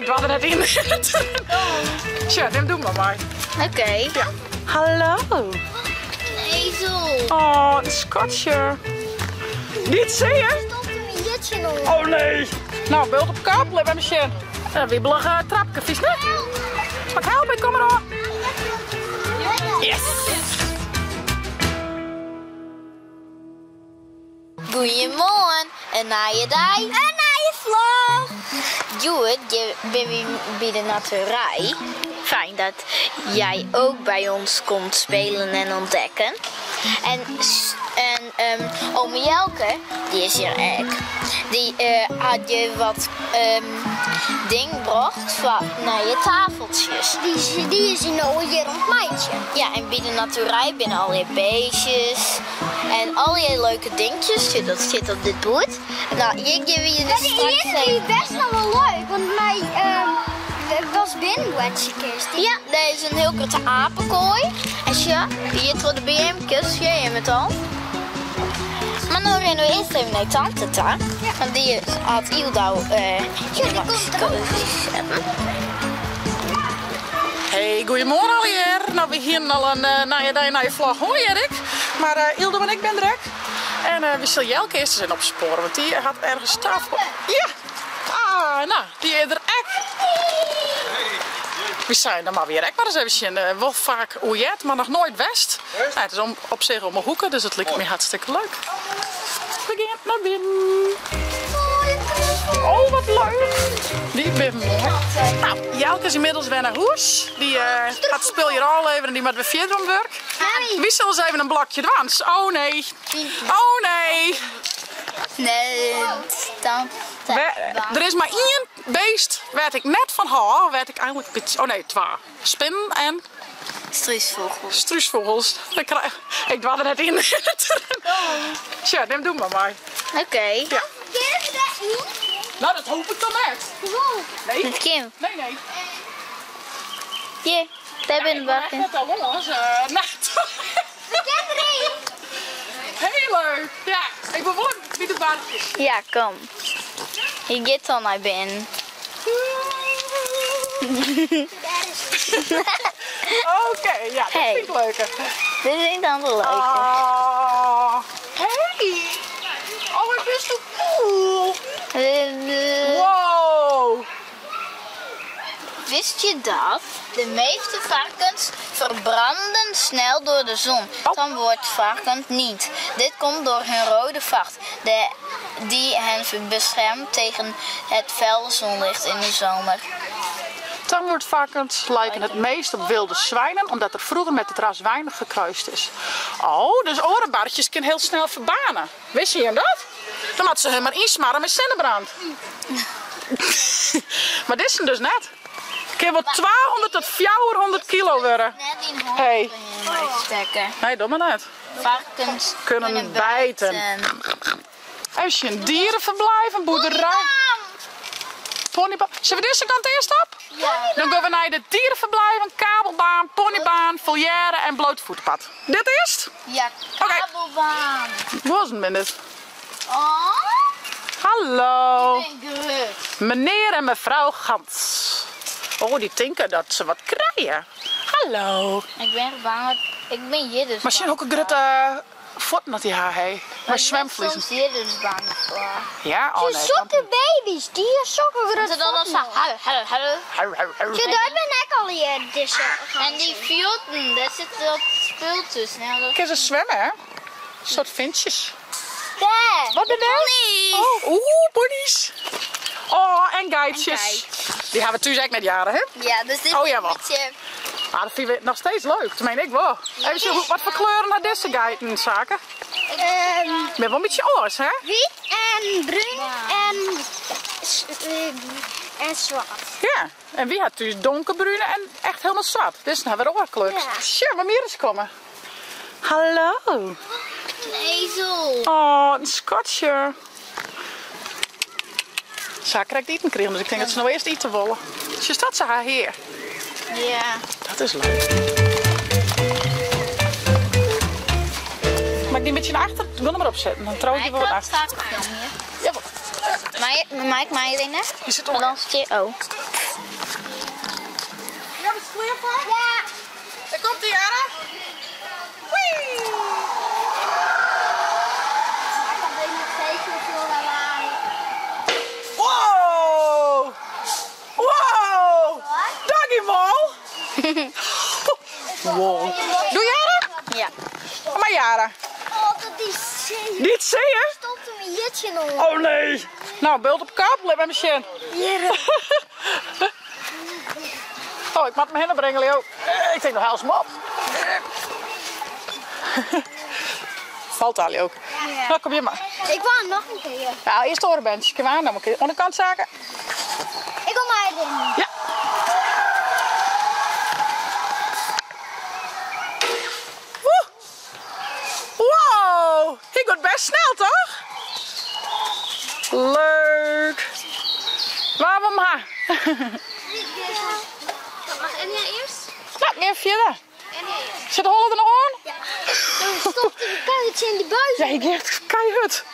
Ik doar der net yn. Sjoch, nim doe mar mei. Oké. Ja. Hallo. Een ezel. Oh, in skatsje. Niet zie je? Stopt een jitje nog. Oh nee. Nou, bult op kop, lit maar sjen. Een wiebelige trapke, vies net. Pak help, ik kom erop. Yes. Goeiemoarn, in nije dei. In nije vlog. Hjoed binne wy by de Naturij. Fijn dat jij ook bij ons komt spelen en ontdekken. En, en um, ome Jelke, die is hier ek, die uh, hat je wat um, ding brocht foar nije tafeltsjes. Die is, die is yn hier om 't meitsjen. Ja, en by de Naturij binne allegear beestjes en allegear leuke dinkjes. Dat stiet op dit boerd. Nou, hjir gean we je dus straks even... Die is best nog wel leuk, want mij um, was binnenboartsje kinst. Ja, dit is in hiel grutte apenkoai. En sjoch, hjir troch de beamkes, sjogge jim it al? Mar no rinne we earst even nei tante ta. Want dy hat Yldau uh, Ja, die komt er ook. Hey, goeiemoarn allegear. Nou, we hienen al in uh, nije dei, nije vlog hân, hear ik. Mar uh, Yldo en ik bin der ek. En uh, we sille Jelke earst ris even opspoaren, want dy hat ergens tafel. Ja! Ah, nou, dy is der ek. We seinen, dan moatte we hjir ek mar ris even sjen. Uh, wol faak oer heard, mar noch noait west. Nou, it is om, op sich om 'e hoeke, dus it liket my hartstikke leuk. We gean nei binnen. Oh, wat leuk! Dy binne moai. Nou, Jelke is ynmiddels wer nei hûs. Dy uh, hat it spul hjir ôflevere en dy moat wer fierder oan it wurk. Wy sille ris even in blokje dwaan. Oh nee. Oh nee. Nee, dan. Der is mar ien beest wêr't ik net fan hâld, wêr't ik eigentlik in bytsje, oh nee, twa. Spinnen en? Strúsfûgels. Strúsfûgels. Ik krij, ik doar der net yn. Tsja, nim doe mar mei. Oké. Ja. Kinne we dêr yn? Nou, dat hoop ik dan net. Nee. Dat kin. Nee, nee. Hjir, dêr binne de bakken. Net al lâns. Uh, net. We kinne deryn. Heel leuk. Ja, ik wil wol by de barkjes. Ja, kom. Je giet al nei binnen. Oké, ja, dat Hey. vind ik leuker. Dit vind ik dan wel leuker. Ah, hey. Oh, wat bist du cool. Wow. Wist je dat? De meeste varkens verbranden snel door de zon. Oh. Dan wordt varkens niet. Dit komt door hun rode vacht, de, die hen beschermt tegen het felle zonlicht in de zomer. Tamworthvarkens lijken het meest op wilde zwijnen, omdat er vroeger met het ras weinig gekruist is. Oh, dus orenbartjes kunnen heel snel verbanen. Wist je dat? Dan had ze hun maar insmarren met zonnebrand. maar dit is hem dus net. Kan wel 200 tot 400 kilo worden. Net in hond Hey. stekken. Nee, doe maar net. Varkens Kunnen bijten. Even zien, dierenverblijf, een boerderij. Ponybaan. Zullen we deze kant eerst op? Ja. Dan gaan we naar de dierenverblijf, een kabelbaan, ponybaan, volière en blootvoetpad. Dit is het? Ja, Oké. kabelbaan. Was een minute. Oh, Hallo. ik ben grut. Meneer en mevrouw Gans. Oh, die tinken dat ze wat krijgen. Hallo. Ik ben bang, want ik ben hier dus Maar zien bang ook een grote voeten dat die haar heeft. Maar zwemvliezen. Soms hier dus bang voor. Ja, oh nee. Sokke baby's, die is sokke Dat ze dan al zo, hallo, hallo, hallo. Hou, hou, hou. Ja, daar ben ik al hier. Dus, En die vioten, daar zit dat spul tussen. Nou, dat... Kunnen ze zwemmen, hè? Een soort vintjes. Daar! Wat ben dat? Ponies! Oh, oeh, ponies. Oh, en geitjes. En geitjes. Die hebben we thuis ook net jaren, hè? Ja, dus dit Oh, is ja, een wacht. beetje... Ah, dat vinden we nog steeds leuk. Dat meen ik wel. Even zien, wat voor kleuren naar deze geiten, zaken? Ehm, Ik ben wel een beetje oors, hè? wit en bruin en, en zwart. Ja. En wie had dus donkerbruine en echt helemaal zwart. Dit is nou weer oorkleur. Ja. Tja, maar meer eens komen. Hallo. Een ezel. Oh, een scotje. Ze krijgt eten kregen, dus ik denk dat ze nou eerst eten willen. Ze staat ze haar heer. Ja. Dat is leuk. Mag ik die een beetje naar achter? Ik wil hem erop zetten. Dan trouw ik die wel wat kan achter. straks filmen. Ja, wat? Mag ik mij erin? Die zit onder. Dan zit je... Oh. Ja, bist klear foar? Ja. Daar komt ie, Jara. Wee! Ik weet nog steeds hoeveel lawaai. Wow! Wow! Doggy mol! Wow. Doe Jara? Ja. Kom maar Jara. Oh, dat is zeer. Niet zeer? Stopt hem een jutje nog. Oh nee. Nou, bult op kap, let met me zien. Oh, ik moet me heen brengen, Leo. Ik denk nog haal ze me op. Valt Ali ook. Ja. Nou, kom je maar. Ik wou nog een keer. Ja, eerst de orenbandjes. Kom aan, dan moet ik onderkant zaken. Ik kom maar in. Ja. Woe. Wow, ik word best snel, toch? Leuk. Waarom maar? Mag Enya eerst? Nou, ik even verder. Enya eerst. Zit de holle er nog aan? Ja. Dan stopt hij een kuitje in de buis. Ja, ik echt keihard.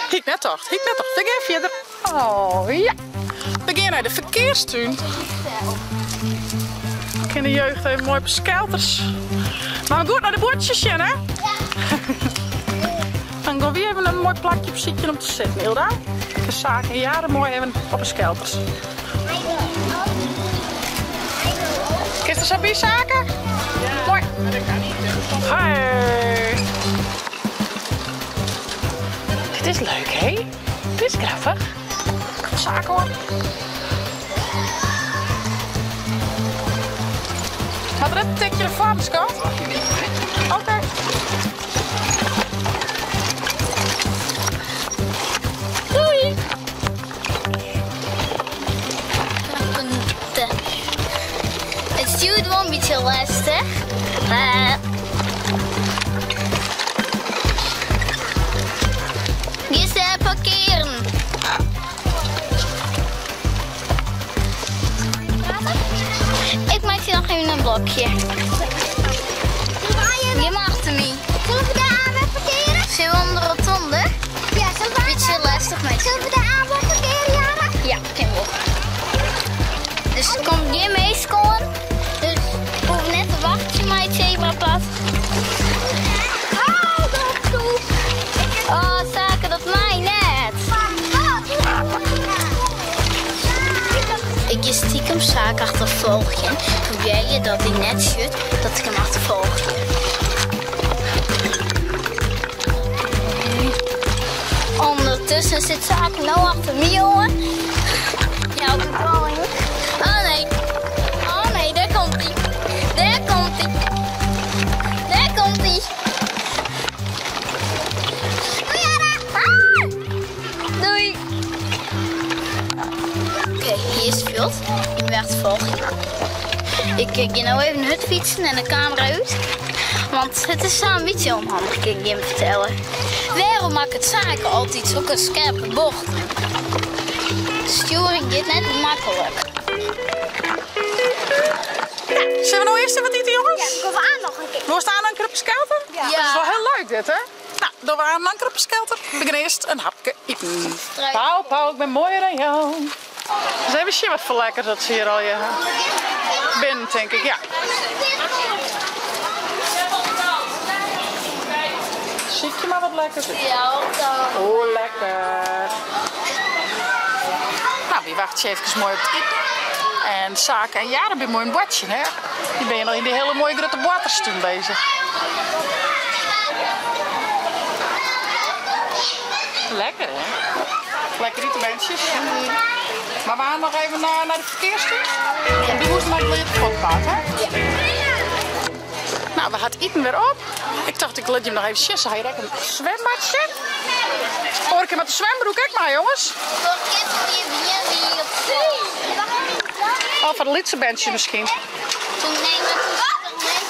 Ik net toch, ik net toch. Ik even verder. Oh ja. We gaan naar de verkeerstuin. Ik in de jeugd even mooi op skelters. Maar goed naar de bordjes, hè? Ja. Dan gaan we even een mooi plakje op zitje om te zitten, Hilda. De zaken jaren mooi even op de skelters. Is er zo zaken? Ja, mooi. Hey. Dit is leuk, hè? Dit is grappig. Zaken hoor. Gaat er een tikje ervoor, schat? Oké. Doei! Het stuurt wel een beetje lastig. Maar... Gisteren parkeren. Ik maak hier nog even een blokje. Je mag achter me. Zullen we daar aan parkeren? Zullen we om de rotonde? Ja, zullen we Beetje lastig met Zullen we daar aan parkeren, Jara? Ja, geen wel. Dus er komt geen meeskoren. Dus ik hoef net te wachten met het zebrapad. Oh, dat toe. Oh, zaken, dat mij net. Ik je stiekem zaak achtervolgen. Probeer je dat hij net zit, dat ik hem achtervolg. Ondertussen zit zaak nou achter me, jongen. Ja, op de drawing. Oh nee. Oh nee, daar komt hij. Daar komt hij. Daar komt hij. Doei, Jara. Ah! Doei. Oké, hier is het veld. Ik ben achtervolgen. Ik ga nou even een hut fietsen en de camera uit. Want het is een beetje onhandig, kan ik je vertellen. Waarom maakt het zaken altijd zulke scherpe bochten? Sturing dit net makkelijk. Zullen we nou eerst even wat eten, jongens? Ja, ik kom aan nog een keer. We staan aan een skelter? Ja. Dat is wel heel leuk dit, hè? Nou, doen we aan een skelter. We gaan eerst een hapje eten. Pauw, Pauw, ik ben mooier dan jou. Dus even zien wat voor lekker dat ze hier al je binnen, denk ik. Ja. Ziet je maar wat lekker. Ja, dan. Oh, lekker. Nou, wie wacht je even mooi op het eten. En zaken en ja, dan ben je mooi een bordje, hè? Die ben je al in die hele mooie grote waterstoen bezig. Lekker, hè? Lekker eten, mensen. Maar we gaan nog even naar de verkeerstoen. En die moest maar het voetpad, hè? Ja. Nou, we gaan het eten weer op. Ik dacht, ik laat je hem nog even sissen. Hij rekt een zwembadje. Hoor ik hem met de zwembroek, ik maar, jongens. Oh, van de Litse bandje misschien. Toen nee, maar toen zat er nee.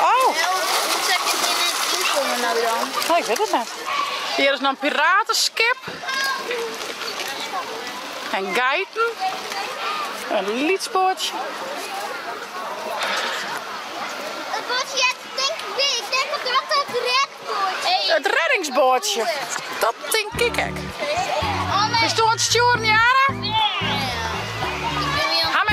Oh. Hoe zou ik het in het toekomen nou dan? Oh, ik weet het net. Hier is nog een piratenskip. En geiten. Een lietsbootje. Het bordje, ja, denk ik, ik denk dat dat het redboordje. Het reddingsbootje. Dat denk ik ook. Oh nee. Is toen het sturen, Jara? Ik ben weer Ga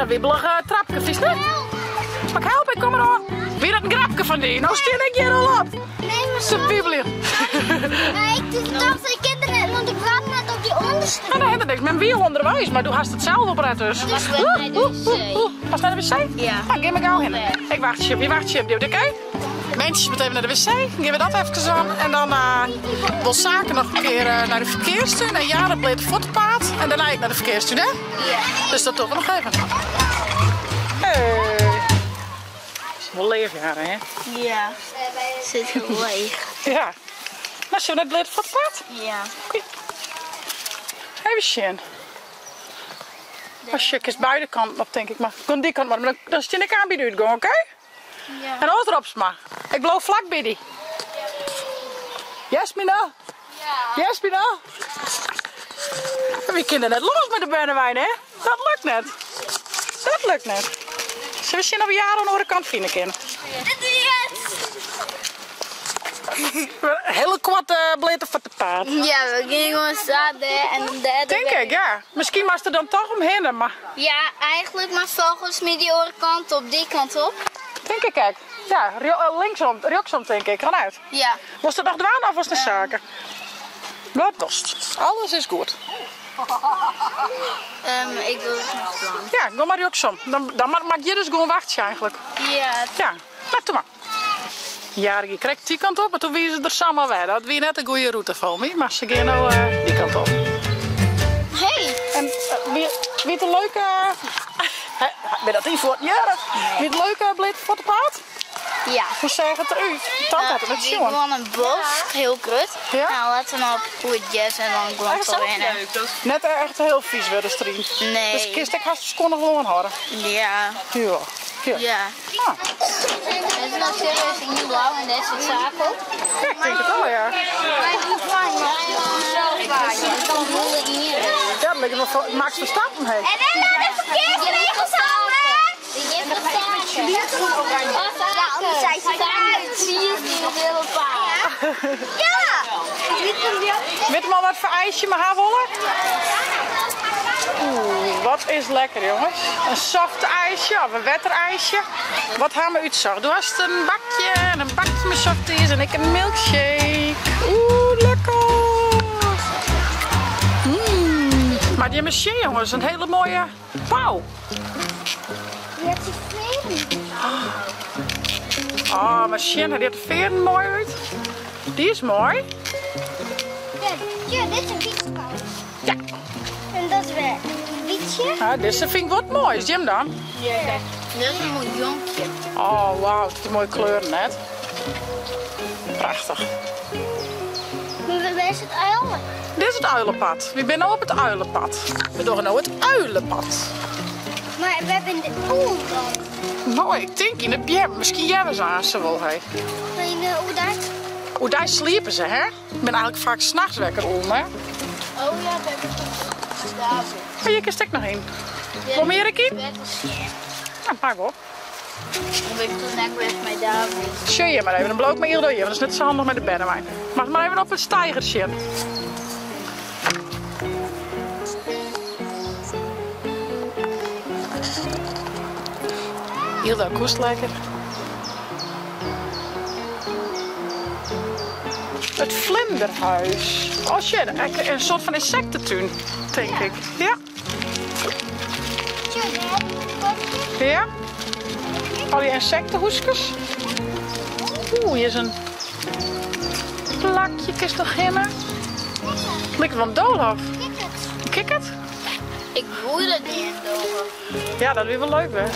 in wibbelige trapke, fynst net? Mag ik helpen? Ik kom eroan. Wie dat in grapke fan dy? No stean ik hjir al op. Nee, maar Te wiebeljen. Nee, ik dacht ik kin der net, want ik waard net op die onderste. No, dat hindert niks. Men wie al ûnderweis, mar do hast it sels opret dus. Dus we nei de wc. Moatst nei de wc? Ja. Nou, gean mar gau hinne. Ik wachtsje op dy, wachtsje op dy, oké? Mensjes moatte even nei de wc. Dan gean we dat efkes oan. En dan wol Sake noch in kear nei de ferkearstún en Jara bleat it fuottepaad. En dêrnei ek nei de ferkearstún, hè? Ja. Dus dat dogge we noch even. Hey. Wol leaf, Jara, hè? Ja. Sit hiel leech. Ja. No, sille we nei it bleate fuottepaad? Ja. Oké. Even sjen. Oh, sjoch, kinst beide kanten op, tink ik. Mar gewoan dy kant mar. Dan, dan stean ik oan by de útgong, oké? Ja. En oars ropst mar. Ik bliuw flak by dy. Hearst my no? Ja. Hearst my no? Wy kinne net los mei de bernewein, hè? Dat lukt net. Dat lukt net. Sille we sjen of we Jara oan de oare kant fine kinne? Hele koarte bleate fuottepaad. Ja, we gean gewoan sa dêr en dan dêr. Tink ik, ja. Miskien moatst der dan toch omhinne, mar. Ja, eigenlik moatst folgens my dy oare kant op, dy kant op. Tink ik ek. Ja, linksom, rjochtsom tink ik. Rin út. Ja. Wolst dat noch dwaan of wolst nei Sake? Wat wolst? Alles is goed. Ik wol it noch dwaan. Ja, gean mar rjochtsom. Dan, dan moat ik hjir dus gewoan wachtsje eigenlik. Ja. Ja, no, doe mar. Ja, ik gie krekt dy kant op, mar toen wie se der samar wer. Dat wie net de goede rûte foar my, mar se gean no dy kant op. Hey! En wie, wie it in leuke... Bin dat yn fuotten jierren? Wie it in leuke bleate fuottepaad? Ja. Hoe seach it derút? Tante hat it net Wie sjoen. gewoan in bosk, hiel grut. Ja? Nou, laten we op hoe it jes en dan gewoan trochrinne. Net echt hiel fys wurde deryn. Nee. Dus kinst ek hast skoan noch oan hâlde. Ja. Ja. Ja. Ja. Ah. Is it noch serieus ien blau en dêr sit Sake op? Ja, ik tink it al, ja. Ja, dat liket wol Max Verstappen, hè. En dan laat de verkeersregels houden. Ja, anders zijn ze eruit. Ja! Wit him al wat foar ijsje we ha wolle? Oeh, wat is lekker jongens. In soft ijsje of in wetterijsje. Wat ha we útsocht? Do hast in bakje en in bakje mei softies en ik in milkshake. Oeh, lekker! Mm. Mar jimme sjen jongens, in hiele moaie pauw. Die hat die veren. Oh, mar sjen, dy hat de fearen moai út. Dy is moai. Ja, ja, dit is in wietspauw. Ja. En dat is wer in wietsje. Ja, dizze fyn ik wat moai. Is jim dan? Ja. Dat is in moai jonkje. Oh, wauw, dy moaie kleuren net. Prachtich. Maar waar is het uilen? Dit is it uilenpad. Wy binne no op it uilenpad. We dogge no it uilenpad. Mar wêr binne de ûlen dan? No, ik tink yn de beammen. Miskien hearre we se aanst wol, hè. En uh, oerdei? Oerdei sliepe se, hè? Binne eigenlik faak nachts wekker ûlen, hè? Oh ja, we hebben daar Oh, hjir kinst ek noch yn. Wol mear ek yn? Nou, pak op. Dan ben ik toen net weg met David. Sjoch hjir mar even, dan bliuw ik mei Ildo hjir, want dat is net sa handich mei de bernewein. Moat mar even op it steiger sjen. Ildo koest lekker. It Vlinderhuis. Oh shit, in soart fan ynsektetún, tink ik. Ja. Ja. Al dy ynsektehûskes. Oeh, hjir is in plakje, kinst noch hinne. Liket wol in doolhof. In kikkert? Ik woe dat niet in doolhof. Ja, dat wie wol leuk west.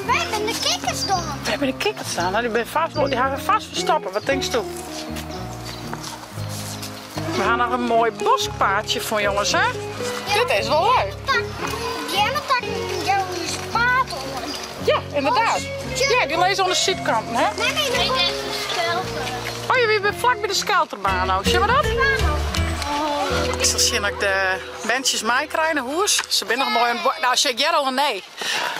Wêr binne de kikkers dan? Wêr binne de kikkers dan? Nou, dy binne fêst wol, dy hawwe fêst ferstoppe. Wat tinksto? We ha noch in moai boskpaadsje fûn, jonges, hè? Dit is wol leuk. Beammetakken jouwe ús paad oan. Ja, ynderdaad. Ja, dy lizze oan de sydkanten, hè? Nee, nee, nee. Nee, dit is de skelter. Oh ja, we binne flak by de skelterbaan no. Sjogge we dat? Ik sil sjen oft ik de berntsjes meikrij nei hûs. Se binne noch moai oan it Nou, sjoch ik hear al in nee.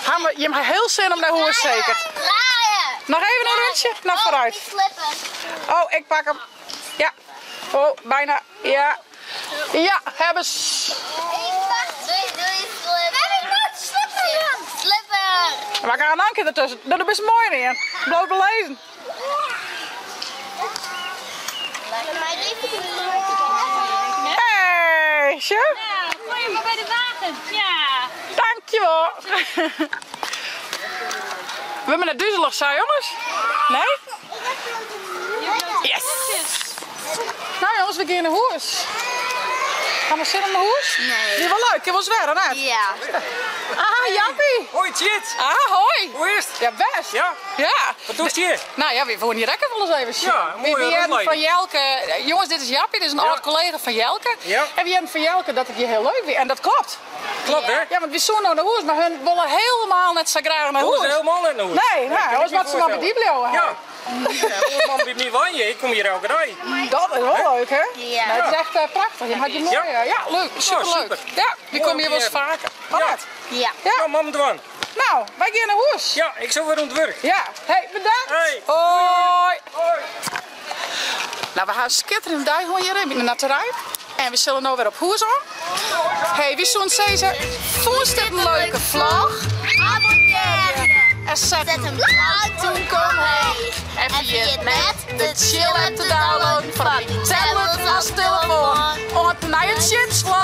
Ha we, jim ha hiel sin om nei hûs seker? Draaien! Noch even in rûntsje? No, foarút. Oh, slippen. Oh, ik pak him. Ja. Oh, bijna. Ja. Ja, hebben ze. Doei, doei. Mar ik ha in anke dertusken. No, do bist moai ien. Bliuw belezen. Hey, sjoch. Ja, gooi hem maar bij de wagen. Ja. Dankjewel. We binne net duzelich sa, jongens? Nee? Yes! Nou jongens, we gean nei hûs. Ha we sin om nei hûs? Nee. Wie wol leuk, kin wol swer, net? Ja. Ah, Jappie! Hoi Tjit! Ah, hoi! Hoe is het? Ja, best. Ja? Ja. Wat doest hjir? Nou ja, we woenen hjir ek wol ris even sjen. Ja, We moaie hearden rondleiding. fan Jelke. Jongens, dit is Jappie, dit is in Ja. âld kollega fan Jelke. Ja. En we hearden fan Jelke dat it hjir hiel leuk wie. En dat klopt. Klopt hè? Ja, want we soene no nei hûs, mar hun wolle hielendal net sa graach nei Wolle hûs. se hielendal net nei hûs? Nee, nou, kan oars ik my moatte se mar by dy bliuwe. Ja. Ja, oars man by my wenje, ik kom hjir elke dei. Dat is wol leuk, hè? Ja. Nee, het is echt eh, prachtich. Je hat je moai. Ja. Ja, ja leuk. Superleuk. super. Ja, we Moai komme hjir om wolris te hearren. faker. Wat Ja. net? Ja. Ja. Nou, mam dwaan. Nou, wy gean nei hûs. Ja, ik sil wer oan it wurk. Ja. Hey, bedankt. Hey. Hoi. Hoi. Nou, we ha in skitterjende dei hân hjir yn de Naturij. En we sille no wer op hûs oan. Hey, wy soene sizze, fûnst dit in leuke vlog? Abonnearje. En set Zet een blauw toenke omheech. En ferjit net de Tsjil app te downloaden foar dyn tablet of telefoan. Oant nije tsjitslach!